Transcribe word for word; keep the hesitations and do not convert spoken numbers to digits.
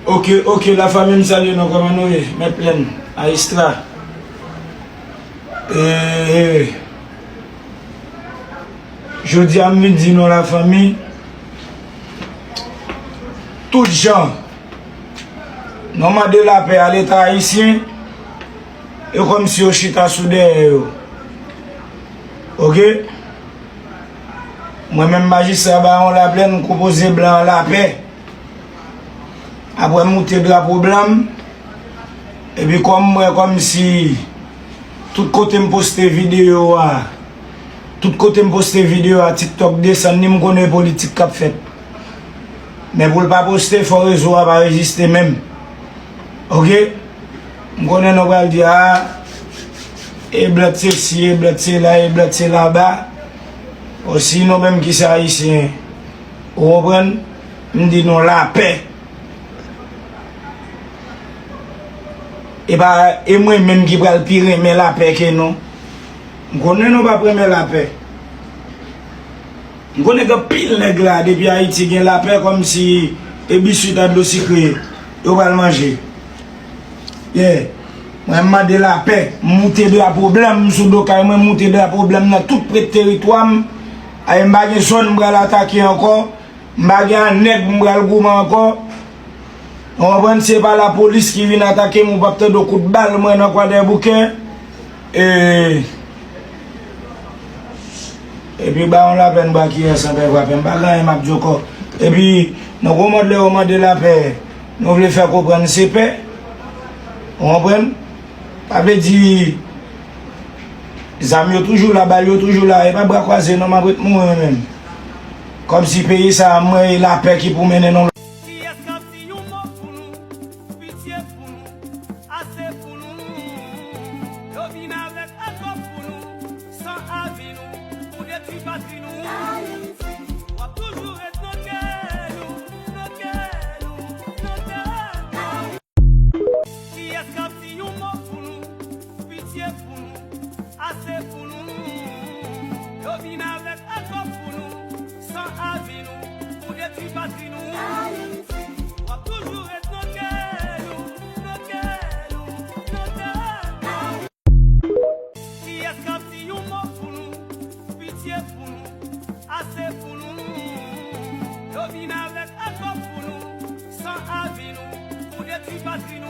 Ok, ok, lafanmi, m salye nou, kòman nou ye? Mèt Plèn, Maestra. E, jodi a m vin di nou, lafanmi, tout jan nou mande lapè a Leta ayisyen, e kòmsi yo chita sou dèyè yo. Ok? Mwen menm, Majistra Bawon Laplèn, m konpoze blan an lapè. Apre m moute drapo blan m, epi kòm m wè kòmsi tout kote m poste videyo a, tout kote m poste videyo a, TikTok desann li, m konnen politik k ap fèt. Men pou l pa poste, fò rezo a pa reziste menm. Ok? M konnen nou pral di, a, e Blantyre sesi, e Blantyre sela, e Blantyre sela ba. Bon, si nou menm ki se Ayisyen, ou konprann? M di nou lapè. E pa, e mwen menm ki pral pi renmen lapè ke nou. M konnen nou p ap renmen lapè. M konnen gen anpil nèg la, depi Ayiti gen lapè, kòmsi e biswit a dlo sikre yo pral manje. Yeah. Mwen, m mande lapè, m moute drapo blan m sou do kay mwen, m moute drapo blan m nan tout prèt teritwa m. Ay, m pa gen zòn m pral atake ankò. M pa gen a nèg m pral goumen ankò. Ou konprann, se pa lapolis ki vin atake m, ou p ap tande yon kout bal mwen nan Kwadèboukè. E, epi Bawon Laplèn bwa kiyès anpè frape, m pa gen anyen m ap di ankò. Epi, nan gwo mòd lè yo mande lapè, nou vle fè konprann se pè. Ou konprann? Sa vle di, zam yo toujou la, bal yo toujou la, e pa bra kwaze non, m ap ret mouri mwen menm. Kòmsi peyi sa a, mwen, e lapè ki pou mennen nou. Kiyès k ap di yon mo pou nou, pitye pou nou, ase pou nou? Yo vin avèk akò pou nou, san avi nou, pou detwi patri nou. W ap toujou ret nan kè nou, nan kè nou, nan kè nou. Kiyès k ap di yon mo pou nou, pitye pou nou, ase pou nou? Yo vin avèk akò pou nou, san avi nou, pou detwi patri nou. W ap toujou ret nan kè nou, nan kè nou, nan kè nou. Kiyès k ap di yon mo pou nou, pitye pou nou, ase pou nou? Yo vin avèk akò pou nou, san avi nou, pou detwi patri nou.